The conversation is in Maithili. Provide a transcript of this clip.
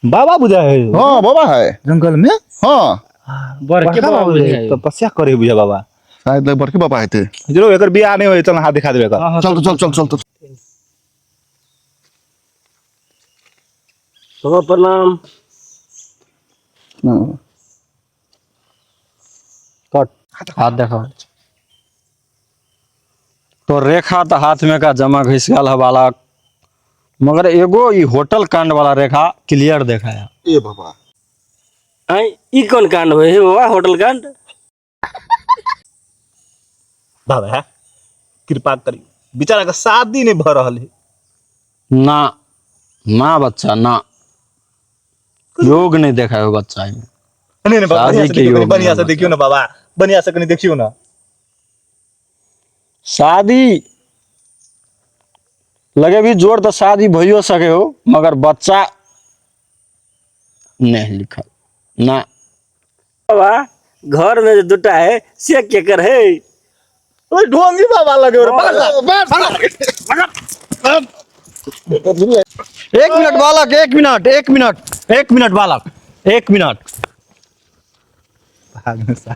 बाबा बुझा है। हाँ बाबा है। जंगल में। हाँ। बड़के बड़का बाबा बाबा बुझाइ है, तपस्या करे बुझा बाबा। शायद लग बड़के बाबा हेतै। जरो एकर बियाह नहीं होय, चल हाथ दिखा देबे एकर। चल चल चल चल चल। बाबा प्रणाम। हाँ। कट हाथ देखो तो रेखा तो हाथ में का जमा घिस गल है बालक, मगर एगो ई होटल कांड वाला रेखा क्लियर देखाया। ए बाबा आई ई कोन कांड होय हे बाबा, होटल कांड? बाबा कृपा करी, बेचारा के शादी नहीं भ रहल है। ना ना बच्चा ना, योग नहीं देखा है बच्चा में। नहीं नहीं बाबा, शादी बढ़िया से के देखियो, योग बढ़िया से नहीं। देखियो ना बाबा, बढ़िया से कनी देखियो ना। शादी लगे भी जोर तो शादी भइयो सके हो, मगर बच्चा नहीं लिखल ना। बाबा घर में जो दुटा है से केकर है? ओए ढोंगी बाबा लगे रे, पकड़ ला। एक मिनट बालक, एक मिनट, एक मिनट, एक मिनट बालक, एक मिनट। भागने सा।